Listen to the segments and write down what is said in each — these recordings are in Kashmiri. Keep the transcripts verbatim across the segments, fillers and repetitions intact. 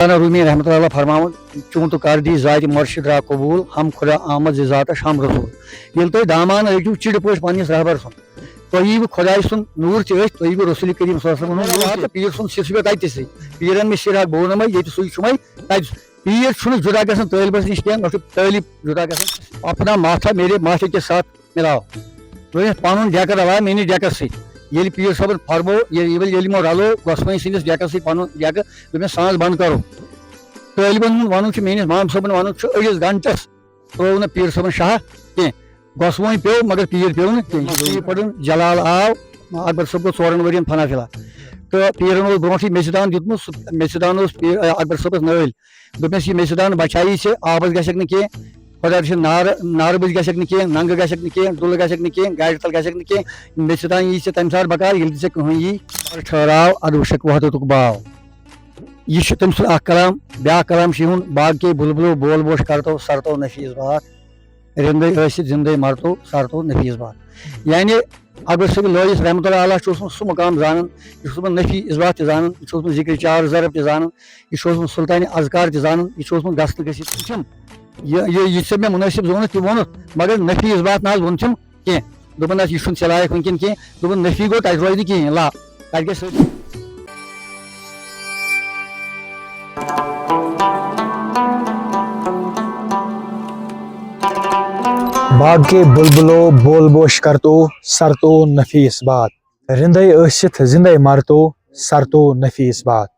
مولانا رومی رحمۃ اللہ فرماوان، "چون تو کر دی ذات مرشد را قبول، ہم خدا آمد ز ذاتش ہم رسول۔" ییٚلہِ تُہۍ دامان رٔٹِو چِڑٕ پٲٹھۍ پننِس رہبر سُنٛد، تۄہہِ یی خۄداے سُنٛد نوٗر تہِ أتھۍ، تۄہہِ یی رسول کریم صلی اللہ علیہ وسلم ہُنٛد نوٗر تہِ۔ پیر سُنٛد سِلسلہٕ تہِ تَتہِ سٕے۔ پیٖرن مےٚ شِراک بوو نہٕ مےٚ، ییٚتہِ سُے چھُ مےٚ تَتہِ۔ پیٖر چھُنہٕ جُدا گژھان طٲلبَس نِش کینٛہہ، نہ چھُ طٲلب جُدا گژھان۔ اپنا ماتھا میرے ماتھے کے ساتھ مِلاو۔ دوٚپمَس، "پَنُن ڈیکہٕ رَلاو میٛٲنِس ڈیکَس سۭتۍ۔" ییٚلہِ پیٖر صٲبَن فرموو، ییٚلہِ، ییٚلہِ، ییٚلہِ یِمو رَلوو گۄسوٲنۍ سٕنٛدِس ڈیکَس سۭتۍ پَنُن ڈیکہٕ، دوٚپمَس، "سانٛز بنٛد کَرو۔" طٲلبَن ہُنٛد وَنُن چھُ، میٛٲنِس مام صٲبَن وَنُن چھُ، أڑِس گھنٹَس ترٛوو نہٕ پیٖر صٲبَن شاہ کینٛہہ۔ گۄسوٲنۍ پیوٚو، مگر پیٖر پیوٚو نہٕ کینٛہہ۔ یہِ پَرُن جلال آو، اکبر صٲب گوٚو ژورَن ؤرِین فنا فِلا۔ تہٕ پیٖرَن اوس برونٛٹھٕے میٚژِ دان دیُتمُت، سُہ میٚژِ دان اوس پیٖر، اکبر صٲبَس نٲلۍ۔ دوٚپمَس، "یہِ میٚژِ دان بچایی ژےٚ، آبَس گژھکھ نہٕ کینٛہہ۔" خۄدا رٔچھِن نارٕ، نارٕ بٔزۍ گژھکھ نہٕ کینٛہہ، ننٛگہٕ گژھکھ نہٕ کینٛہہ، ڈُلہٕ گژھکھ نہٕ کینٛہہ، گاڑِ تل گژھکھ نہٕ کینٛہہ۔ مےٚ چھِ تام یی ژےٚ تَمہِ ساتہٕ بکار، ییٚلہِ تہِ ژےٚ کٕہٕنۍ یی۔ ٹھہراو، اَدٕ وٕچھکھ وحدتُک باو۔ یہِ چھُ تٔمۍ سُنٛد اکھ کلام۔ بیٛاکھ کلام چھُ یِہُنٛد، "باغ کے بلبلو بول بوش کرتو، سرتو نفیس بات۔ رندے ٲسِتھ زندے مرتو، سرتو نفیس بات۔" یعنی اگر سُہ لٲیِس رحمتہ اللہ علیہ چھُ اوسمُت سُہ مقام زانان، یہِ چھُ اوسمُت نفی اثبات تہِ زانان، یہِ چھُ اوسمُت ذکر چار ضرب تہِ زانان، یہِ چھُ اوسمُت سلطان اذکار تہِ زانان، یہِ چھُ اوسمُت گژھنہٕ گٔژھِتھ وٕچھُن۔ یہِ، یہِ، یہِ ژےٚ مےٚ مُنٲسِب زونُتھ تہِ ووٚنُتھ، مگر نفی اثبات نہ حظ ووٚن تٔمۍ کینٛہہ۔ دوٚپُن، "نہ، یہِ چھُنہٕ ژےٚ لایق وٕنکیٚن کینٛہہ۔" دوٚپُن، "نفی گوٚو، تَتہِ روزِ نہٕ کِہیٖنۍ، لا، تَتہِ گژھِ سٲری۔" باغ کے بلبلو بول بوش کرتو، سرتو نفیس بات۔ رندے ٲسِتھ زندے مرتو، سرتو نفیس بات۔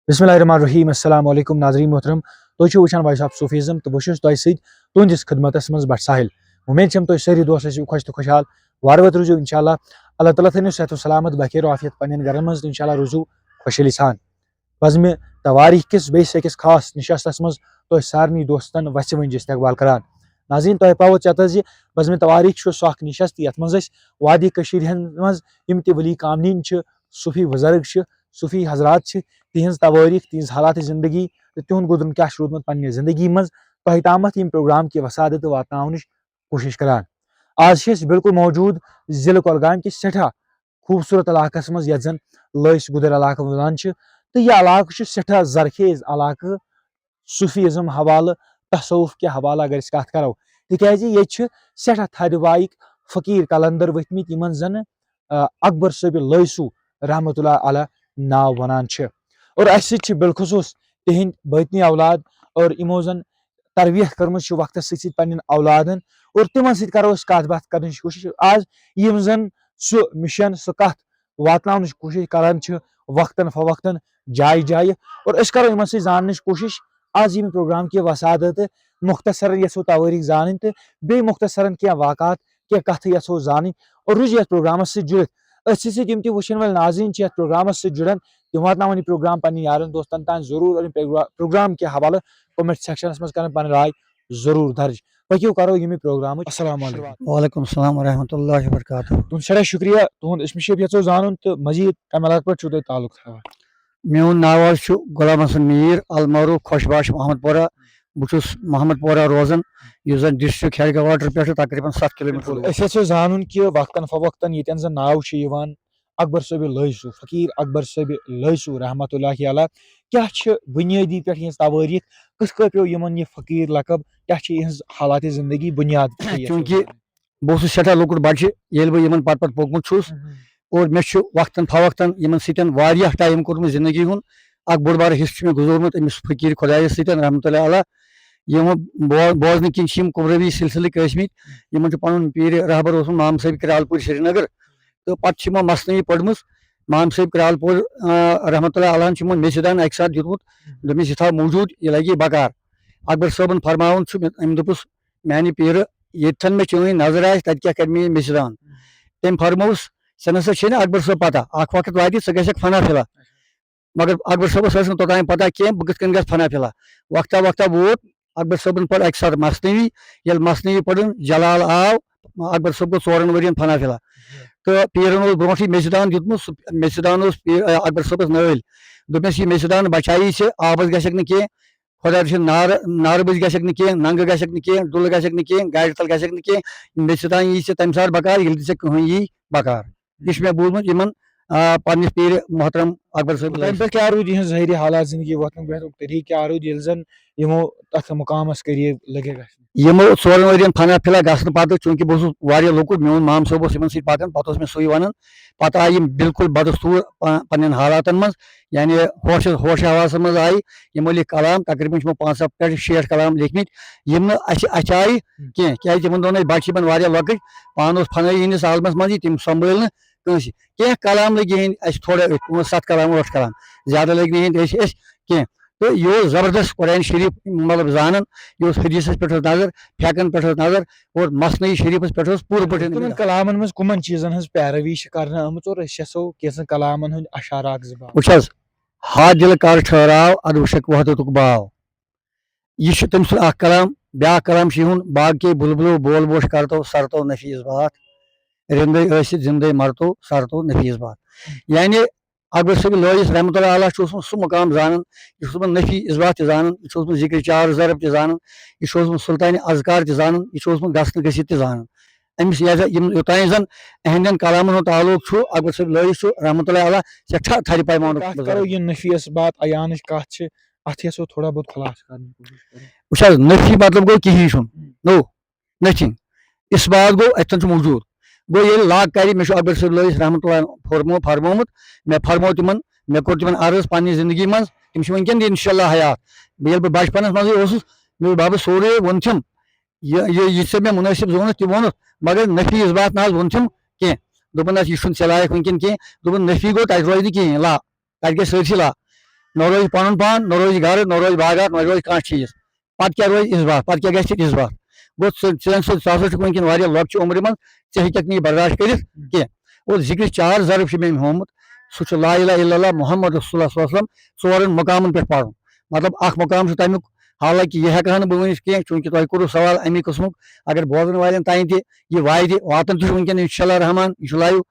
بسم اللہ الرحمن الرحیم۔ السلام علیکم ناظرین محترم، تُہۍ چھِو وٕچھان وائس آف صوفیزم تہٕ بہٕ چھُس تۄہہِ سۭتۍ تُہنٛدِس خدمتس منٛز بٹ ساحل۔ اُمید چھم تُہۍ سٲری دوست ٲسِو خۄش تہٕ خۄشحال۔ وارٕ وتہِ روٗزِو انشاءاللہ۔ اللہ تعالیٰ تھٲینو صحت و سلامت بخیر و عافیت پننٮ۪ن گرن منٛز تہٕ انشاءاللہ روٗزِو خۄشحٲلی سان۔ بزمِ توٲریٖخ کِس بیٚیِس أکِس خاص نِشستَس منٛز تۄہہِ سارنٕے دوستَن وَژھِ وٲنٛجہِ استقبال کران۔ ناظریٖن، تۄہہِ پاوو چتس زِ بزمِ توٲریٖخ چھُ سُہ اکھ نِشست، یَتھ منٛز أسۍ وادی کٔشیٖرِ ہٕنٛز منٛز یِم تہِ ؤلی کامنیٖن چھِ، صوٗفی بُزرگ چھِ، صوٗفی حضرات چھِ، تِہِنٛز توٲریٖخ، تِہِنٛز حالات زندگی تہٕ تِہُنٛد گُزرُن کیٛاہ چھُ روٗدمُت پننہِ زندگی منٛز، تۄہہِ تامَتھ ییٚمہِ پروگرام کہِ وسادٕ تہٕ واتناونٕچ کوٗشِش کران۔ آز چھِ أسۍ بالکل موجوٗد ضلعہٕ کۄلگامہِ کِس سٮ۪ٹھاہ خوٗبصوٗرت علاقس منٛز، یَتھ زَن لٲسۍ گُدٕر علاقہٕ وَنان چھِ۔ تہٕ یہِ علاقہٕ چھُ سٮ۪ٹھاہ زرخیز علاقہٕ، صوٗفیزم حوالہٕ، تصوف کہِ حوالہٕ اگر أسۍ کَتھ کَرو، تِکیٛازِ ییٚتہِ چھِ سٮ۪ٹھاہ تھدِ وایِکۍ فقیٖر قلندر ؤتھمٕتۍ، یِمن زَن، آ، اکبر صٲبِ لٲسوٗ رحمتہ اللہ علیہ ناو وَنان چھِ۔ اور اَسہِ سۭتۍ چھِ بالخصوٗص تِہِنٛدۍ بٲطنی اولاد، اور یِمو زَن تربیت کٔرمٕژ چھِ وقتس سۭتۍ سۭتۍ پننٮ۪ن اولادن، اور تِمن سۭتۍ کرو أسۍ کتھ باتھ کرنٕچ کوٗشش۔ آز یِم زن سُہ مِشن، سُہ کتھ واتناونٕچ کوٗشش کران چھِ وقتن فوقتن، جایہِ جایہِ، اور أسۍ کرو یِمن سۭتۍ زاننٕچ کوٗشش۔ آز ییٚمہِ پروگرام کہِ وسادٕ تہٕ مختصرن یژھو توٲریٖخ زانٕنۍ تہٕ بیٚیہِ مختصرن کینٛہہ واقعات، کینٛہہ کتھٕ یژھو زانٕنۍ، اور روٗزِو یتھ پروگرامس سۭتۍ جُڑِتھ۔ أتھۍ سۭتۍ سۭتۍ یِم تہِ وٕچھن وٲلۍ ناظریٖن چھِ یتھ پروگرامس سۭتۍ جُڑان، تِم واتناوان یہِ پروگرام پننٮ۪ن یارن دوستن تام ضروٗر، اور ییٚمہِ پروگرا-، پروگرام کہِ حوالہٕ comment sectionس منٛز کرن پنٕنۍ راے ضروٗر درج۔ پٔکِو کرو ییٚمہِ پروگرامٕچ۔ السلام علیکم۔ وعلیکم السلام ورحمۃ اللہ وبرکاتہ۔ تُہُنٛد سٮ۪ٹھاہ شُکریہ، تُہُنٛد اسمِ شیپ یژھو زانُن تہٕ مزید کمہِ علاقہٕ پٮ۪ٹھ چھُو تُہۍ تعلق تھاوان؟ میون ناو حظ چھُ غلام حسن میٖر، المعروف خۄش باش محمد پورہ۔ بہٕ چھُس محمد پورہ روزان، یُس زن district خیر گوہاٹر پٮ۪ٹھٕ تقریباً ستھ کلوٗمیٹر بِلکُل۔ دوٗر۔ أسۍ یژھو زانُن کہِ وقتاً فوقتاً ییٚتٮ۪ن زن ناو چھُ یِوان اکبر صٲبِ لٲسوٗ، فقیٖر اکبر صٲبِ لٲسوٗ رحمتہ اللہ علیہ، کیٛاہ چھِ بُنیٲدی پٮ۪ٹھ یِہٕنٛز توٲریٖخ؟ کِتھ کٔنۍ پیوٚو یِمن یہِ فقیٖر لقب؟ کیٛاہ چھِ یِہٕنٛز حالاتِ زندگی بُنیاد؟ چوٗنٛکہِ بہٕ اوسُس سٮ۪ٹھاہ لۄکُٹ بچہِ، ییٚلہِ بہٕ یِمن پتہٕ پتہٕ پوٚکمُت چھُس، مہم۔ اور مےٚ چھُ وقتاً فوقتاً یِمن سۭتۍ واریاہ time کوٚرمُت زندگی ہُنٛد۔ اکھ بوٚڑ بارٕ حصہٕ چھُ مےٚ گُزورمُت أمِس فقیٖر خۄدایس سۭتۍ رحمتہ اللہ علیہ۔ یِمو بو-، بوزنہٕ کِنۍ چھِ یِم کُمروی سلسلٕکۍ ٲسمٕتۍ۔ یِمن چھُ پنُن پیٖرِ رہبر اوسمُت مام صٲب کرالپوٗر سرینگر۔ تہٕ پتہٕ چھِ یِمو مثنوی پٔرمٕژ۔ مام صٲب کرالپوٗر، آ، رحمتہ اللہ علیہن چھُ یِمن میٚژِ دان اکہِ ساتہٕ دیُتمُت۔ دوٚپمِس، "یہِ تھاو موٗجوٗد، یہِ لگہِ بکار۔" اکبر صٲبن فرماوُن چھُ، أمۍ دوٚپُس، "میانہِ پیٖرٕ، ییٚتٮ۪ن مےٚ چٲنۍ نظر آسہِ، تتہِ کیٛاہ کرِ مےٚ یہِ میٚژِ دان؟" تٔمۍ فرمووُس، "ژےٚ نسا چھے نہٕ اکبر صٲب پتہ، اکھ وقت واتہِ، ژٕ گژھکھ فنا فِلا۔" مگر اکبر صٲبس ٲس نہٕ توٚتام پتہ کینٛہہ، بہٕ کِتھ کٔنۍ گژھٕ فنا فِلا۔ وقتہ وقتہ ووت، اکبر صٲبن پٔر اکہِ ساتہٕ مثنوی۔ ییٚلہِ مثنوی پٔرٕن، جلال آو، اکبر صٲب گوٚو ژورن ؤرین فنا فِلا۔ تہٕ پیٖرن اوس برونٛٹھٕے میٚژِ دان دیُتمُت، سُہ میٚژِ دان اوس پیٖر، اکبر صٲبس نٲلۍ۔ دوٚپمس، "یہِ میٚژِ دان بچایی ژےٚ، آبس گژھکھ نہٕ کینٛہہ، خۄدا رٔچھِن نارٕ، نارٕ بٔزۍ گژھکھ نہٕ کینٛہہ، ننٛگہٕ گژھکھ نہٕ کینٛہہ، ڈُلہٕ گژھکھ نہٕ کینٛہہ، گاڑِ تل گژھکھ نہٕ کینٛہہ، میٚژِ دان یی ژےٚ تمہِ ساتہٕ بکار، ییٚلہِ تہِ ژےٚ کٕہٕنۍ یی بکار۔" یہِ چھُ مےٚ بوٗزمُت یِمن آ، پننِس پیٖرِ محترم اکبر صٲب۔ تمہِ پٮ۪ٹھ کیٛاہ روٗد یِہنٛز ظٲہری حالات زندگی وۄتھنُک بیٚہنُک طریٖقہٕ کیٛاہ روٗد، ییٚلہِ زن یِمو تتھ مقامس قریب لٔگۍ گژھنہِ؟ یِمو ژورن ؤرین فنا پھِلا گژھنہٕ پتہٕ، چوٗنٛکہِ بہٕ اوسُس واریاہ لۄکُٹ، میون مام صٲب اوس یِمن سۭتۍ پکان، پتہٕ اوس مےٚ سُے ونان۔ پتہٕ آیہِ یِم بالکل بدستور پ- پننٮ۪ن حالاتن منٛز، یعنی ہوش ہوش حواسس منٛز آیہِ۔ یِمو لیکھۍ کلام، تقریباً چھِ یِمو پانٛژھ ہتھ پٮ۪ٹھ شیٹھ کلام لیکھمٕتۍ، یِم نہٕ اسہِ اتھِ آیہِ کینٛہہ، کیازِ تِمن دۄہن ٲسۍ بچہِ یِمن واریاہ لۄکٕٹۍ، پانہٕ اوس فنٲیی ہٕنٛدِس عالمس منٛز یہِ، تِم سنبھٲلۍ نہٕ کٲنٛسہِ۔ کینٛہہ کلام لٔگۍ یِہنٛدۍ اسہِ تھوڑا أتھۍ، پانٛژھ ستھ کلام، ٲٹھ کلام، زیادٕ لٔگۍ نہٕ یِہنٛدۍ أسۍ اسہِ کینٛہہ۔ تہٕ یہِ اوس زبردست قرآن شریف مطلب زانان، یہِ اوس حدیثس پٮ۪ٹھ اوس نظر، فقہن پٮ۪ٹھ اوس نظر، اور مثنوی شریفس پٮ۪ٹھ اوس پوٗرٕ پٲٹھۍ تِمن کلامن منٛز کٕمن چیٖزن ہٕنٛز پیروی چھِ کرنہٕ آمٕژ اور أسۍ یژھو کینٛژن کلامن ہُنٛد اشارٕ اکھ زٕ باو؟ وٕچھ حظ، ہا دل کر ٹھہراو، ادٕ وٕچھکھ وحدتُک باو۔ یہِ چھُ تٔمۍ سُنٛد اکھ کلام۔ بیٛاکھ کلام چھُ یِہُنٛد، باغ کے بلبلو بول بوش کرتو سرتو نفیس بات، رندے ٲسِتھ زندے مرتو سرتو نفیس بات۔ یعنی اکبر صٲب لٲیِس رحمتہ اللہ علیہ چھُ اوسمُت سُہ مقام زانان، یہِ چھُ اوسمُت نفی اثبات تہِ زانان، یہِ چھُ اوسمُت ذکر چار ضرب تہِ زانان، یہِ چھُ اوسمُت سلطان اذکار تہِ زانان، یہِ چھُ اوسمُت گژھنہٕ گٔژھِتھ تہِ زانان۔ أمِس ییٚلہِ یِم یوٚتانۍ زن اہنٛدٮ۪ن کلامن ہُنٛد تعلق چھُ، اکبر صٲب لٲیِس چھُ رحمتہ اللہ علیہ سٮ۪ٹھاہ تھرِ پیمانُک کتھ بُزرگ۔ کرو، یہِ نفی اثبات عیانٕچ کتھ چھِ، اتھ یژھو تھوڑا بہت خلاصہٕ کرنٕچ کوٗشش کرٕنۍ۔ وٕچھ حظ، نفی مطلب گوٚو کِہیٖنۍ چھُنہٕ، نو، nothing۔ اثبات گوٚو اتہِ تھن چھُ موجود۔ گوٚو ییٚلہِ لاگ کرِ، مےٚ چھُ اکبر صٲب لٲیِس رحمتہ اللہ فرمو فرمومُت، مےٚ فرموو تِمن، مےٚ کوٚر تِمن عرض پننہِ زندگی منٛز، تِم چھِ وٕنکیٚن تہِ انشاءاللہ حیات۔ بہٕ ییٚلہِ بہٕ بچپنس منٛزٕے اوسُس، مےٚ دوٚپ، بابا سورُے ووٚن تِم، یہِ یہِ یہِ ژےٚ مےٚ مُنٲسِب زونُتھ تہِ ووٚنُتھ، مگر نفی اثبات نہ حظ ووٚن تِم کینٛہہ۔ دوٚپُن، نہ، یہِ چھُنہٕ ژےٚ لایق وٕنکیٚن کینٛہہ۔ دوٚپُن، نفی گوٚو، تتہِ روزِ نہٕ کِہیٖنۍ، لا، تتہِ گژھِ سٲرسٕے لا، نہ روزِ پنُن پان، نہ روزِ گرٕ، نہ روزِ باغات، نہ روزِ کانٛہہ چیٖز۔ پتہٕ کیٛاہ روزِ اثبات؟ پتہٕ کیٛاہ گژھِ اثبات؟ گوٚو ژٕ ژٕ ژٕ ہسا چھُکھ وٕنکیٚن واریاہ لۄکچہِ عمرِ منٛز، ژےٚ ہیٚککھ نہٕ یہِ برداشت کٔرِتھ کینٛہہ۔ اور ذکرِ چار ضرب چھُ مےٚ أمۍ ہوومُت، سُہ چھُ لا الہ الا اللہ محمد رسول اللہ صلی اللہ علیہ وسلم ژورن مقامن پٮ۪ٹھ پرُن۔ مطلب، اکھ مقام چھُ تمیُک، حالانکہ یہِ ہٮ۪کہٕ ہا نہٕ بہٕ ؤنِتھ کینٛہہ، چوٗنٛکہِ تۄہہِ کوٚروٕ سوال امی قٕسمُک۔ اگر بوزن والٮ۪ن تام تہِ یہِ واتہِ، واتان تہِ چھُ وٕنکیٚن انشاءاللہ رحمان، یہِ چھُ live۔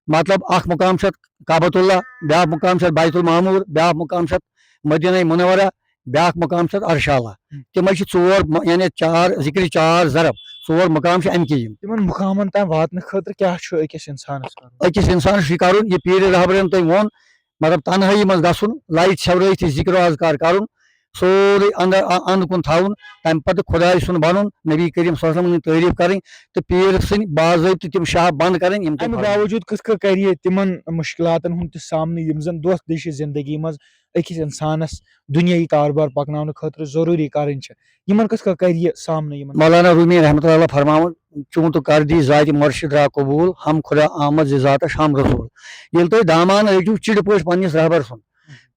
مطلب، اکھ مقام چھُ اتھ کعبۃ اللہ، بیٛاکھ مقام چھُ اتھ بیت المعمور، بیٛاکھ مقام چھُ اتھ مدینہ منورہ، بیٛاکھ مقام چھُ اتھ عرش اعلیٰ۔ تِمے چھِ ژور م- یعنی چار، ذکرِ چار ضرب، ژور مقام چھِ امہِ کہِ یِم۔ تِمن مقامن تام واتنہٕ خٲطرٕ کیٛاہ چھُ أکِس انسانس کرُن؟ أکِس انسانس چھُ یہِ کرُن، یہِ پیٖرِ رہبرن تۄہہِ ووٚن، مطلب، تنہٲیی منٛز گژھُن، light ژھٮ۪ورٲیِتھ ذکر و اذکار کرُن، سورُے اندر ا- اند کُن تھاوُن، تمہِ پتہٕ خۄداے سُنٛد ونُن، نبی کریم صلی اللہ علیہ وسلم تعریف کرٕنۍ، تہٕ پیٖر سٕنٛدۍ باضٲبطہٕ تِم شاہ بنٛد کرٕنۍ، یِم تٔمۍ امہِ فرمٲوۍ۔ باوجود کِتھ کٔنۍ کرِ یہِ تِمن مُشکلاتن ہُنٛد تہِ سامنہٕ، یِم زن دۄہ دِشہِ زندگی منٛز أکِس انسانس دُنیٲیی کاربار پکناونہٕ خٲطرٕ ضروٗری کرٕنۍ چھِ؟ یِمن کِتھ کٔنۍ کرِ یہِ سامنہٕ یِمن؟ مولانا رومی رحمتہ اللہ فرماوان، چون تو کر دی ذات مرشد را قبول، ہم خدا آمد ز ذاتش ہم رسول۔ ییٚلہِ تُہۍ دامان ٲسِو چِڑٕ پٲٹھۍ پننِس رہبر سُنٛد،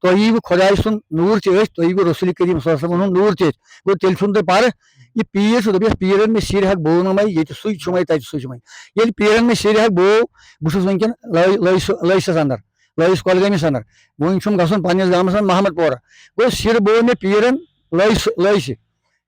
تۄہہِ یی وٕ خۄداے سُنٛد نوٗر تہِ أتھۍ، تۄہہِ یی وٕ رسول کریم صلی اللہ علیہ وسلم ہُنٛد نوٗر تہِ أتھۍ۔ گوٚو تیٚلہِ چھُنہٕ تۄہہِ پرٕ۔ یہِ پیٖر چھُ دَپان، یَس پیٖرن مےٚ سِر ہٮ۪کھ بوو نہٕ مَے، ییٚتہِ سُے چھُ مَے، تَتہِ سُے چھُ مَے۔ ییٚلہِ پیٖرن مےٚ سِر ہٮ۪کھ بوو، بہٕ چھُس وٕنکٮ۪ن لٲ- لٲسہِ لٲسِس اندر، لٲسِس کۄلگٲمِس اندر، وۄنۍ چھُم گژھُن پننِس گامس منٛز محمد پورہ۔ گوٚو سِر بوو مےٚ پیٖرن لٲسہِ لٲسہِ۔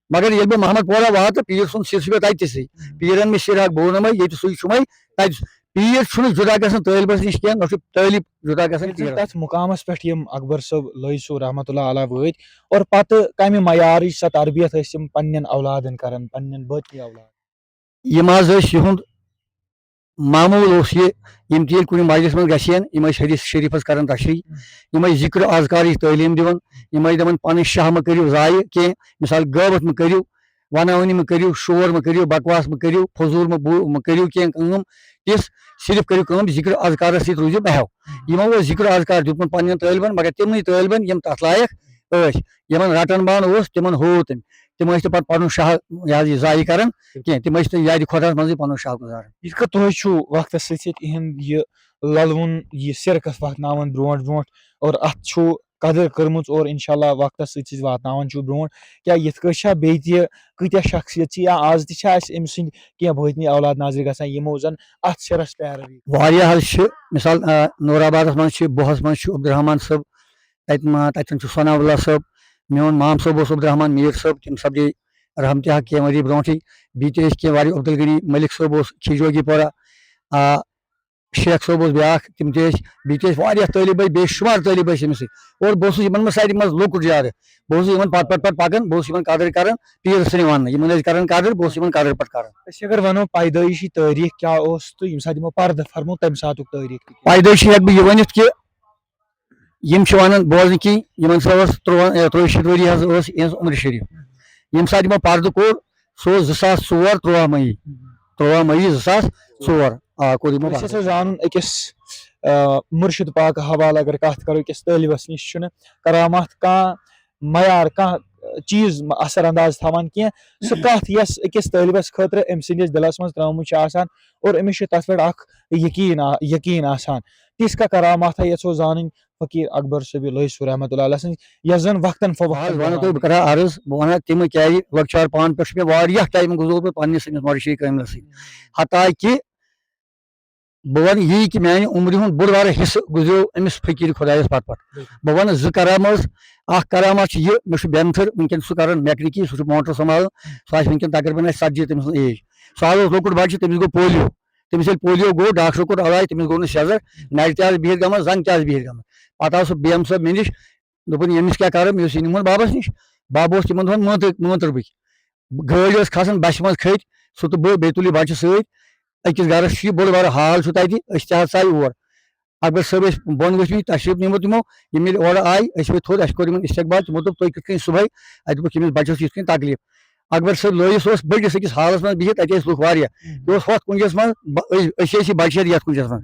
مگر ییٚلہِ بہٕ محمد پورہ واتہٕ، پیٖر سُنٛد سِر چھُ مےٚ تَتہِ تھٕے۔ پیٖرن مےٚ سِر ہٮ۪کھ بوو نہٕ مَے، ییٚتہِ سُے چھُ مَے، تَتہِ سُے۔ پیٖر چھُنہٕ جُدا گژھان طٲلبَس نِش کینٛہہ، نہ چھُ طٲلب جُدا گژھان ییٚلہِ زن پیٖرس۔ تتھ مقامس پٮ۪ٹھ یِم اکبر صٲب لٲسو رحمتہ اللہ علیہ وٲتۍ، اور پتہٕ کمہِ معیارٕچ سۄ تربیت ٲسۍ تِم پننٮ۪ن اولادن کران، پننٮ۪ن بٲطنی اولادن؟ یِم حظ ٲسۍ، یِہُنٛد معموٗل اوس یہِ، یِم تہِ ییٚلہِ کُنہِ مجلس منٛز گژھِ ہن، یِم ٲسۍ حدیث شریفس کران تشریح، یِم ٲسۍ ذکر و اذکارٕچ تعلیٖم دِوان، یِم ٲسۍ دپان، پنٕنۍ شاہ مہ کٔرِو ضایع کینٛہہ، مثال غٲبت مہ کٔرِو، وناونی مہ کٔرِو، شور مہ کٔرِو، بکواس مہ کٔرِو، فضوٗل مہ بو- مہ کٔرِو کینٛہہ کٲم، تِژھ صرف کٔرِو کٲم، ذکر و اذکارس سۭتۍ روٗزِو محو۔ یِمو اوس ذکر و اذکار دیُتمُت پننٮ۪ن طٲلبن، مگر تِمنٕے طٲلبن یِم تتھ لایق ٲسۍ، یِمن رٹن بان اوس، تِمن ہوو تٔمۍ۔ تِم ٲسۍ نہٕ پتہٕ پنُن شاہ، یہِ حظ، یہِ ضایع کران کینٛہہ، تِم ٲسۍ تہِ یادِ خۄداہس منٛزٕے پنُن شاہ گُزاران۔ یِتھ کٔنۍ تُہۍ چھِو وقتس سۭتۍ سۭتۍ یِہُنٛد یہِ للوُن، یہِ سِرکس وقتناوان برونٛٹھ برونٛٹھ، اور اتھ چھُو قدر کٔرمٕژ، اور انشاءاللہ وقتس سۭتۍ سۭتۍ واتناوان چھِو برونٛٹھ۔ کیٛاہ یِتھ کٔنۍ چھا بیٚیہِ تہِ کۭتیٛاہ شخصیت چھِ یا آز تہِ چھا اَسہِ أمۍ سٕنٛدۍ کینٛہہ بٲطنی اولاد نظرِ گژھان، یِمو زن اتھ سِرس پیروی؟ واریاہ حظ چھِ، مثال، آ، نور آبادس منٛز چھِ، بوہس منٛز چھُ عبدالرحمان صٲب، تتہِ ما-، تتٮ۪ن چھُ ثناء اللہ صٲب، میون مام صٲب اوس عبدالرحمان میٖر صٲب، تِم سپدے رحمتِ حق کینٛہہ ؤری برونٛٹھٕے، بیٚیہِ تہِ ٲسۍ کینٛہہ واریاہ، عبدالغنی ملک صٲب اوس کھیجوگی پورہ، آ، شیخ صٲب اوس بیٛاکھ، تِم تہِ ٲسۍ، بیٚیہِ تہِ ٲسۍ واریاہ طٲلب علم، بے شُمار طٲلب علم ٲسۍ أمِس سۭتۍ۔ اور بہٕ اوسُس یِمَن منٛز ساروی منٛز لۄکُٹ زیادٕ۔ بہٕ اوسُس یِمَن پَتہٕ پَتہٕ پَتہٕ پَکان، بہٕ اوسُس یِمَن قدٕر کَران، پیٖر سٕنٛدِ وَننہٕ، یِمَن ٲسۍ کَران قدٕر، بہٕ اوسُس یِمَن قدٕر پَتہٕ کَران۔ أسۍ اگر وَنو پیدٲیشی تٲریٖخ کیٛاہ اوس تہٕ ییٚمہِ ساتہٕ یِمو پَردٕ فرموو، تَمہِ ساتُک تٲریٖخ تہِ کیٛاہ؟ پیدٲیشی ہٮ۪کہٕ بہٕ یہِ ؤنِتھ کہِ یِم چھِ وَنان، بوزنہٕ کِنۍ، یِمَن سا اوس تُرٛواہ، اے، تُرٛوَے شیٚتھ ؤری حظ اوس یِہٕنٛز عمر شریٖف۔ ییٚمہِ ساتہٕ یِمو پَردٕ کوٚر، سُہ اوس زٕ ساس ژور، تُرٛواہ مئی۔ تُرٛواہ مئی زٕ ساس ژور۔ آ، کوٚر یِمو أسۍ پَردٕ۔ ہسا زانُن أکِس، آ، مُرشِد پاک حوالہٕ اگر کَتھ کَرو، أکِس طٲلبَس نِش چھُنہٕ کرامات کانٛہہ معیار، کانٛہہ چیٖز اثر انداز تھاوان کینٛہہ۔ سُہ کَتھ یۄس أکِس طٲلبَس خٲطرٕ أمۍ سٕنٛدِس دِلَس منٛز ترٛٲومٕژ چھِ آسان اور أمِس چھُ تَتھ پٮ۪ٹھ اَکھ یقیٖن آ-، یقیٖن آسان۔ تِژھ کانٛہہ کراماتھا یَژھو زانٕنۍ فقیٖر اکبر صٲبِ لٲسۍ رحمتہ اللہ علیہ سٕنٛز، یۄس زَن وقتاً بہٕ حظ فوقتاً وَنو تۄہہِ، بہٕ کَرٕ ہا عرض، بہٕ وَنہٕ ہا تِمہٕ کیٛازِ لۄکچار پانہٕ پٮ۪ٹھ چھُ مےٚ واریاہ ٹایم گُزورمُت پنٛنِس أمِس مرشد کٲملَس سۭتۍ۔ حتیٰ کہِ بہٕ وَنہٕ یی کہِ میٛانہِ عُمرِ ہُنٛد بوٚڑ بارٕ حصہٕ گُزریو أمِس فقیٖر خۄدایَس پَتہٕ پَتہٕ۔ بِلکُل۔ بہٕ وَنہٕ زٕ کرامہٕ حظ، اَکھ کرامات چھُ یہِ، مےٚ چھُ بیٚنتھٕر، وٕنکیٚن چھُ سُہ کَران میکنِکی، سُہ چھُ موٹر سنٛبھالان، سُہ آسہِ وٕنکیٚن تقریٖباً آسہِ ژتجی تٔمۍ سٕنٛز ایج۔ سُہ حظ اوس لۄکُٹ بَچہٕ، تٔمِس گوٚو پولیو۔ تٔمِس ییٚلہِ پولیو گوٚو، ڈاکٹرو کوٚر علاج، تٔمِس گوٚو نہٕ سیٚزر، نَرِ تہِ آسہٕ بِہِتھ گٔمٕژ، زَنٛگ تہِ آسہٕ بِہِتھ گٔمٕژ۔ پَتہٕ آو سُہ بی ایم صٲب مےٚ نِش، دوٚپُن، "ییٚمِس کیٛاہ کَرو؟" مےٚ اوس یہِ نِمُت بابَس نِش۔ بابا اوس تِمَن دۄہَن مٲنٛتہٕ-، مٲنٛتٕربٕکۍ۔ گٲڑۍ ٲس کھسان، بَسہِ منٛز کھٔتۍ، سُہ تہٕ بہٕ، بیتُل یہِ بَچہٕ سۭتۍ۔ أکِس گَرَس چھُ یہِ بوٚڑ بارٕ ہال چھُ تَتہِ، أسۍ تہِ حظ ژاے اور۔ اکبر صٲب ٲسۍ بۄن ؤتھمٕتۍ، تشریٖف نِمُت تِمو۔ یِم ییٚلہِ اورٕ آے، أسۍ ؤتھۍ تھوٚد، اَسہِ کوٚر یِمَن استقبال، تِمو دوٚپ، "تُہۍ کِتھ کٔنۍ صُبحٲے اَتہِ؟" دوٚپُکھ، "ییٚمِس بَچَس چھُ یِتھ کٔنۍ تکلیٖف۔" اکبر صٲب لٲیِس اوس بٔڑِس أکِس ہالَس منٛز بِہِتھ، تَتہِ ٲسۍ لُکھ واریاہ۔ یہِ اوس ہۄتھ کُنجَس منٛز، بہ-، أسۍ، أسۍ ٲسۍ یہِ بَچہٕ ہٮ۪تھ یَتھ کُنجَس منٛز۔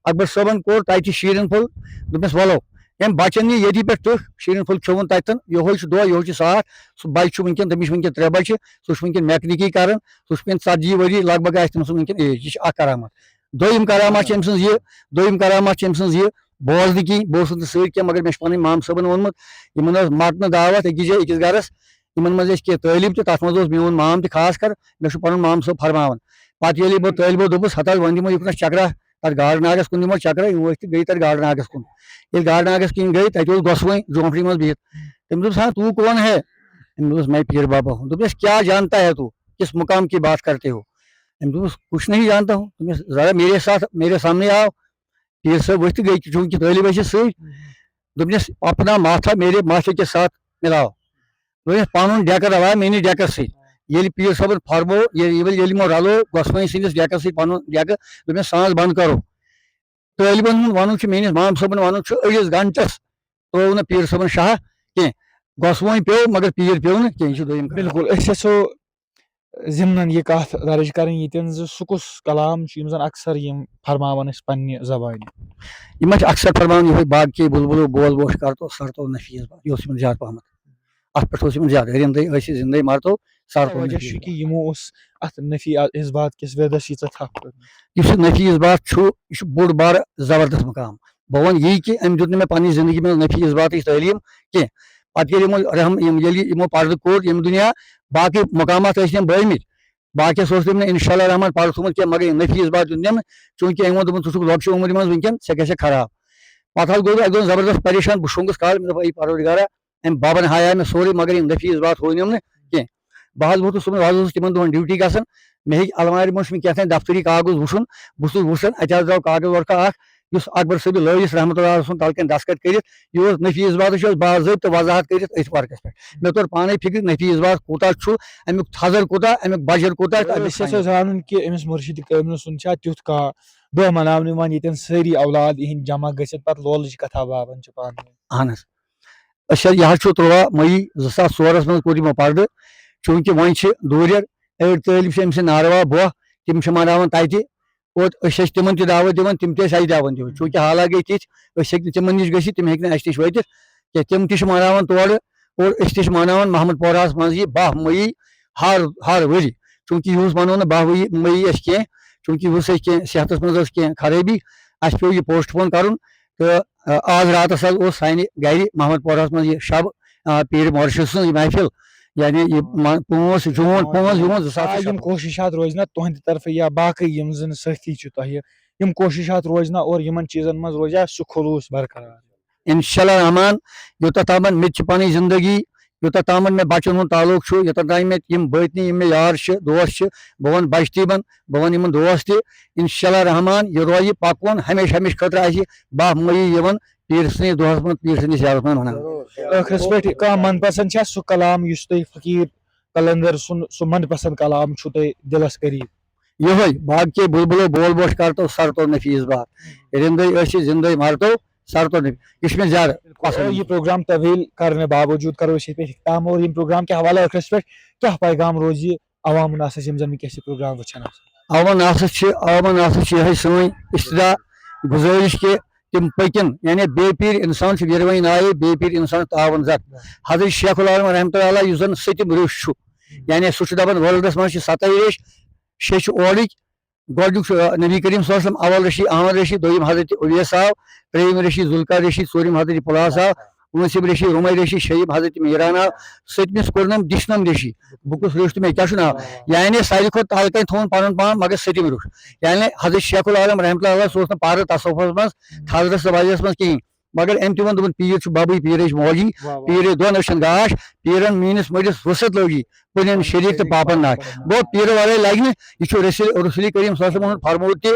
اکبر صٲبَن کوٚر تَتہِ شیٖرِن پھوٚل، دوٚپنَس، "وَلو۔" أمۍ بَچَن نی ییٚتی پٮ۪ٹھ تُہۍ، شیٖرِن پھوٚل کھیوٚوُن تَتٮ۪ن، یِہوٚے چھُ دۄہ، یِہوٚے چھُ ساتھ۔ سُہ بَچہٕ چھُ وٕنکیٚن، تٔمِس چھِ وٕنکیٚن ترٛےٚ بَچہٕ، سُہ چھُ وٕنکیٚن میکنِکی کَران، سُہ چھُ وٕنکیٚن ژتجی ؤری لگ بگ آسہِ تٔمِس وٕنکیٚن ایج۔ یہِ چھِ اَکھ کرامت۔ دوٚیِم کرامت چھِ أمۍ سٕنٛز یہِ، دوٚیِم کرامت چھِ أمۍ سٕنٛز یہِ، بوزنہٕ کِنۍ، بہٕ اوسُس نہٕ سۭتۍ کینٛہہ، مگر مےٚ چھُ پَنٕنۍ مامہٕ صٲبَن ووٚنمُت، یِمَن ٲس مَٹنہٕ دعوت أکِس جایہِ أکِس گَرَس، یِمَن منٛز ٲسۍ کینٛہہ طٲلب تہِ، تَتھ منٛز اوس میون مام تہِ خاص کر، مےٚ چھُ پَنُن مامہٕ صٲب فرماوان۔ پَتہٕ ییٚلہِ بہٕ طٲلبو دوٚپُس، "ہَتہٕ حظ وۄنۍ دِمو یُکنَس چکرا، تَتھ گاڈٕ ناگَس کُن دِمو چکرا"، یِم ؤتھۍ تہٕ گٔے تَتھ گاڈٕ ناگَس کُن۔ ییٚلہِ گاڈٕ ناگَس کِنۍ گٔے، تَتہِ اوس گۄسوٲنۍ جھونپڑی منٛز بِہِتھ۔ تٔمۍ دوٚپُس، "ہاں، تو کون ہے؟" أمۍ دوٚپُس، "میں پیر بابا ہوں۔" دوٚپنَس، "کیا جانتا ہے تو؟ کس مقام کی بات کرتے ہو؟" أمۍ دوٚپُس، "کچھ نہیں جانتا ہوں۔" دوٚپنَس، "ذرا میرے ساتھ، میرے سامنے آؤ۔" پیٖر صٲب ؤتھۍ تہٕ گٔے، چوٗنٛکہِ طٲلب ٲسِس سۭتۍ۔ دوٚپنَس، "اپنا ماتھا میرے ماتھے کے ساتھ ملاؤ۔" دوٚپنَس، "پَنُن ڈیکہٕ رلاو میٛٲنِس ڈیکَس سۭتۍ۔" ییٚلہِ پیٖر صٲبَن فرموو، ییٚلہِ، ییٚلہِ، ییٚلہِ یِمو رَلوو گۄسوٲنۍ سٕنٛدِس ڈیکَس سۭتۍ پَنُن ڈیکہٕ، دوٚپنَس، "سانٛز بنٛد کَرو۔" طٲلبَن ہُنٛد وَنُن چھُ، میٛٲنِس مام صٲبَن وَنُن چھُ، أڑِس گھنٹَس ترٛوو نہٕ پیٖر صٲبَن شاہ کینٛہہ۔ گۄسوٲنۍ پیوٚو، مگر پیٖر پیوٚو نہٕ کینٛہہ۔ یہِ چھُ دوٚیِم کَتھ۔ بِلکُل، أسۍ یَژھو ضِمنَن یہِ کَتھ درٕج کَرٕنۍ، ییٚتٮ۪ن زِ سُہ کُس کلام چھُ، یِم زَن اکثر یِم فرماوان ٲسۍ پننہِ زبانہِ۔ یِم ٲسۍ اکثر فرماوان یِہوٚے، "باغ کے بلبلو بول بوش کر تو سر تو نفیس بات"، یہِ اوس یِمن زیادٕ پہمتھ۔ اَتھ پٮ۪ٹھ اوس یِمن زیادٕ، "رِندَے ٲسِو زِندَے مر تو سر تو وجہ نفیس چھُ بات۔" کہِ یِمو اوس اَتھ نفی اِثبات کِس وِردَس ییٖژاہ تھپھ کٔرمٕژ۔ یُس یہِ نفی اِثبات چھُ، یہِ چھُ بوٚڑ بارٕ زبردست مقام۔ بہٕ وَنہٕ یی کہِ أمۍ دیُت نہٕ مےٚ پننہِ زندگی منٛز نفی اِثباتٕچ تعلیٖم کینٛہہ۔ پتہٕ ییٚلہِ یِمو رحم-، یِم، ییٚلہِ یِمو پردٕ کوٚر ییٚمہِ دُنیا، باقٕے مقامات ٲسۍ تِم بٲومٕتۍ۔ باقیَس اوس تٔمۍ نہٕ انشاء اللہ الرحمن پَرٕ تھوٚمُت کینٛہہ، مگر یہِ نفی اِثبات دیُت نہٕ أمۍ، چوٗنٛکہِ أمۍ ووٚن، دوٚپُن، "ژٕ چھُکھ لۄکچہِ عمرِ منٛز وٕنکیٚن، ژےٚ گژھِ خراب۔" پَتہٕ حظ گوٚو بہٕ اَکہِ دۄہ زبردست پریشان، بہٕ شۄنٛگُس کالہٕ، مےٚ دوٚپ، "اے پروردگارا، أمۍ بابَن ہایاے مےٚ سورُے، مگر یِم نفی اِثبات ہوو نہٕ أمۍ نہٕ کینٛہہ۔" بہٕ حظ ووٚتھُس صُبحن، بہٕ حظ اوسُس تِمَن دۄہَن ڈیوٹی گژھان، مےٚ ہیٚکۍ المارِ منٛز چھُ مےٚ کینٛہہ تام دفتری کاغذ وٕچھُن، بہٕ چھُس وٕچھان، اَتہِ حظ درٛاو کاغذ ورقہ اکھ، یُس اکبر صٲبِ لٲیِس رحمتہ اللہ علیہ سُنٛد تَلہٕ کَنۍ دستخط کٔرِتھ، یہِ اوس نفی اِثباتٕے، یہِ اوس باضٲبطہٕ وضاحت کٔرِتھ أتھۍ ورقس پٮ۪ٹھ۔ مےٚ توٚر پانے فکر، نفی اِثبات کوٗتاہ چھُ، اَمیُک تھزر کوٗتاہ، اَمیُک بجر کوٗتاہ تہٕ اَمیُک أسۍ یژھو سنٛگ۔ زانُن کہِ أمِس مُرشِد کٲمِل سُنٛد چھا تیُتھ کانٛہہ دۄہ مناونہٕ یِوان، ییٚتٮ۪ن سٲری اولاد یِہِنٛدۍ جمع گٔژھِتھ پتہٕ لولٕچ کتھا باوان چھِ پانہٕ ؤنۍ؟ اہن حظ۔ أسۍ حظ، یہِ حظ چھُ تُرٛواہ مئی زٕ ساس ژورَس منٛز کوٚر یِمو پردٕ، چوٗنٛکہِ وۄنۍ چھِ دوٗرٮ۪ر أڑۍ طٲلب چھِ أمۍ سٕنٛدۍ ناروا بۄہ، تِم چھِ مناوان تَتہِ، اور أسۍ ٲسۍ تِمن تہِ دعوت دِوان، تِم تہِ ٲسۍ اَسہِ دعوت دِوان۔ چوٗنٛکہِ حالات گٔے تِتھۍ، أسۍ ہیٚکۍ نہٕ تِمن نِش گٔژھِتھ، تِم ہیٚکۍ نہٕ اَسہِ نِش وٲتِتھ کینٛہہ۔ تِم تہِ چھِ مَناوان تورٕ، اور أسۍ تہِ چھِ مَناوان محمد پورہَس منٛز یہِ باہ مئی ہر، ہر ؤری۔ چوٗنٛکہِ یِہُس مَنوو نہٕ باہ ؤری، مئی اَسہِ کینٛہہ، چوٗنٛکہِ یِہُس ٲسۍ کینٛہہ صحتَس منٛز ٲس کینٛہہ خرٲبی، اَسہِ پیوٚو یہِ پوسٹ پون کَرُن۔ تہٕ، آ، آز راتَس حظ اوس سانہِ گَرِ محمد پورہَس منٛز یہِ شب، آ، پیٖر مُرشِد سٕنٛز یہِ محفل، یعنی یہِ ما-، پانٛژھ جوٗن، پانٛژھ جوٗن زٕ ساس تہٕ آ، یِم شَتوُہ۔ کوٗشِشات روزِ نا تُہنٛدِ طرفہٕ یا باقٕے یِم زَن سٲتھی چھِ تۄہہِ، یِم کوٗشِشات روزِ نا اور یِمن چیٖزن منٛز روزِ ہا سُہ خلوٗص برقرار؟ انشاءاللہ الرحمن، یوٚتتھ تامَتھ مےٚ تہِ چھِ پنٕنۍ زندگی، یوٚتَتھ تامَتھ مےٚ بَچَن ہُنٛد تعلق چھُ، یوٚتَتھ تام مےٚ یِم بٲطنی، یِم مےٚ یار چھِ، دوست چھِ، بہٕ وَنہٕ بَچہِ تہِ یِمَن، بہٕ وَنہٕ یِمَن دوست تہِ، اِنشاء اللہ رحمان، یہِ روزِ پَکوُن ہمیشہِ، ہمیشہِ خٲطرٕ اَسہِ باہ مئی یِوان پیٖر سٕنٛدِس دۄہَس منٛز، پیٖر سٕنٛدِس یارَس منٛز وَنان۔ ٲخرس پٮ۪ٹھ کانٛہہ من پسند چھا سُہ کلام یُس تۄہہِ فقیٖر قلندر سُنٛد سُہ من پسند کلام چھُ تۄہہِ دِلس قریب؟ یِہوٚے، باغ کے بلبلو بول بوش کر تو سر تو نفیس بات، رندے ٲسِو زندے مر تو سر تو نفیس، یہِ چھُ مےٚ زیادٕ پسند۔ اور یہِ پروگرام طویل کرنہٕ باوجود کرو أسۍ ییٚتہِ پٮ۪ٹھ اختتام، اور ییٚمہِ پروگرام کہِ حوالہٕ ٲخرس پٮ۪ٹھ کیٛاہ پیغام روزِ عوام الناس یِم زن وٕنکیٚس یہِ پروگرام وٕچھان آسن؟ عوام الناس چھِ، عوام الناس چھِ یِہوٚے سٲنۍ استدعا، گُزٲرِش کہِ تِم پٔکِن، یعنی بے پیٖر اِنسان چھُ ویٖروٲنۍ نایے، بے پیٖر اِنسان چھُ تاوَن زَت۔ حضرت شیخ العالم رحمتہ اللہ علیہ یُس زَن سٔتِم ریوٚش چھُ، یعنی سُہ چھُ دَپان ورلڈَس منٛز چھِ سَتَے ریٚش، شےٚ چھِ اورٕکۍ، گۄڈٕنیُک چھُ نبی کریم صلی اللہ علیہ وسلم، اول ریٚشی احمد ریٚشی، دوٚیِم حضرت اویس آو، ترٛیٚیِم ریٚشی ذوالقار ریٚشی، ژوٗرِم حضرت پُلاس آو، پوٗنٛژِم ریٚشی رُمَے ریٚشی، شیٚیِم حضرت میٖران آو، سٔتمِس کوٚرنَم دِشنَم ریٚشی۔ بہٕ کُس ریوٚش تہٕ مےٚ کیٛاہ چھُ ناو؟ یعنی ساروی کھۄتہٕ تَل کَنہِ تھوٚوُن پَنُن پان، مگر سٔتِم ریوٚش۔ یعنی حضرت شیخ العالم رحمتہ اللہ علیہ سُہ اوس نہٕ پَرٕ تصوفَس منٛز، حضرت صٲب حضرتَس منٛز کِہیٖنۍ۔ مگر أمۍ تہِ ووٚن، دوٚپُن، پیٖر چھُ بَبٕے، پیٖرٕچ موجی، پیٖرے دۄن أچھَن گاش، پیٖرَن میٛٲنِس مٔڈِس وُسعت لوگی، پُنٮ۪ن شریٖک تہٕ پاپَن ناش۔ گوٚو پیٖرٕ وَرٲے لَگہِ نہٕ، یہِ چھُ رسول، رسول کریم صلی اللہ علیہ وسلم ہُنٛد فرموٗد تہِ،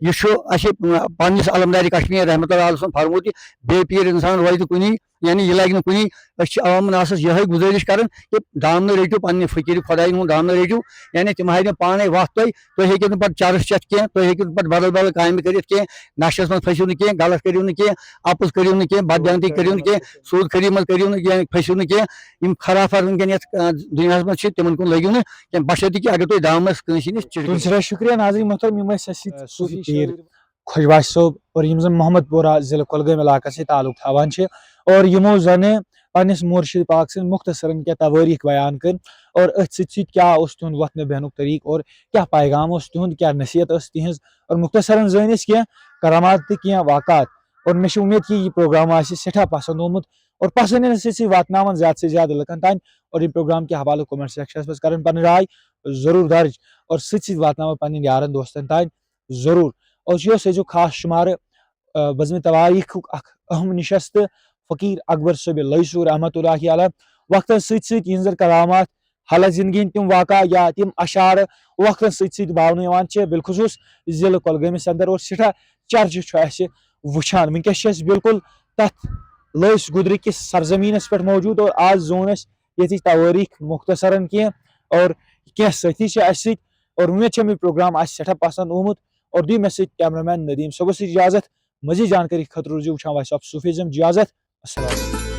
یہِ چھُ اَسہِ پنٛنِس علمدارِ کشمیٖر رحمتہ اللہ علیہ سُنٛد فرموٗد تہِ، بے پیٖر اِنسان روزِ نہٕ کُنی، یعنی یہِ لگہِ نہٕ کُنی۔ أسۍ چھِ عوام الناسَس یِہوٚے گُزٲرِش کران کہِ دامنہٕ رٔٹِو، پنٛنہِ فقیٖر خۄداے ہُنٛد دامنہٕ رٔٹِو، یعنی تِم ہاوَن پانَے وَتھ تۄہہِ، تُہۍ ہیٚکِو نہٕ پَتہٕ چرس چٮ۪تھ کینٛہہ، تُہۍ ہیٚکِو نہٕ پَتہٕ بدل بدل کامہِ کٔرِتھ کینٛہہ، نشس منٛز پھٔسِو نہٕ کینٛہہ، غلط کٔرِو نہٕ کینٛہہ، اَپُز کٔرِو نہٕ کینٛہہ، بددیانتی کٔرِو نہٕ کینٛہہ، سوٗد خٔری منٛز کٔرِو نہٕ کینٛہہ، پھٔسِو نہٕ کینٛہہ، یِم خرافات وٕنکیٚن یَتھ، آ، دُنیاہَس منٛز چھِ، تِمن کُن لٔگِو نہٕ کینٛہہ، بشرطیکہِ اگر تُہۍ دامنَس کٲنٛسہِ نِش چِڑ۔ تُہُنٛد سٮ۪ٹھاہ شُکریہ ناظرین محترم، یِم ٲسۍ اَسہِ سۭتۍ صوٗفی پیٖر خۄش باسہِ صٲب، اور یِم زن محمد پورہ ضلع کۄلگٲمۍ علاقس سۭتۍ تعلق تھاوان چھِ، اور یِمو زن پننِس مرشد پاک سٕنٛدۍ مختصرن کینٛہہ توٲریٖخ بیان کٔرۍ، اور أتھۍ سۭتۍ سۭتۍ کیٛاہ اوس تِہُنٛد وۄتھنہٕ بیٚہنُک طریٖقہٕ، اور کیٛاہ پیغام اوس تِہُنٛد، کیٛاہ نصیحت ٲس تِہنٛز، اور مختصرن زٲنۍ أسۍ کینٛہہ کرامات تہٕ کینٛہہ واقعات۔ اور مےٚ چھِ اُمید کہِ یہِ پروگرام آسہِ سٮ۪ٹھاہ پسنٛد آمُت، اور پسنٛد یِنہٕ سۭتۍ سۭتۍ واتناوان زیادٕ سے زیادٕ لُکن تام، اور یہِ پروگرام کہِ حوالہٕ comment sectionس منٛز کرن پنٕنۍ راے ضروٗر درج، اور سۭتۍ سۭتۍ واتناوان پنٕنۍ یارن دوستن تام ضروٗر۔ اور یہِ اوس أزیُک خاص شُمارٕ، آ، بزمِ توٲریٖخُک اکھ اہم نشست فقیٖر اکبر صٲبِ لٲسوٗ رحمتہ اللہ علیہ۔ وقتن سۭتۍ سۭتۍ یِہنٛزن کرامات، حالت زندگی ہٕنٛدۍ تِم واقعہ یا تِم اشعارٕ وقتن سۭتۍ سۭتۍ باونہٕ یِوان چھِ، بالخصوٗص ضلعہٕ کۄلگٲمِس اندر، اور سٮ۪ٹھاہ چرچہِ چھُ اَسہِ وٕچھان۔ وٕنکیٚس چھِ أسۍ بالکل تتھ لٲسۍ گُدرِ کِس سرزمیٖنس پٮ۪ٹھ موجود، اور آز زون أسۍ ییٚتِچ توٲریٖخ مختصرن کینٛہہ، اور کینٛہہ سٲتھی چھِ اَسہِ سۭتۍ، اور اُمید چھےٚ مےٚ پروگرام آسہِ سٮ۪ٹھاہ پسنٛد آمُت، اور دِیِو مےٚ سۭتۍ cameraman ندیٖم صٲبس سۭتۍ اجازت۔ مزید جانکٲری خٲطرٕ روٗزِو وٕچھان وائس آف صوفیزم۔ اجازت، السلام علیکم۔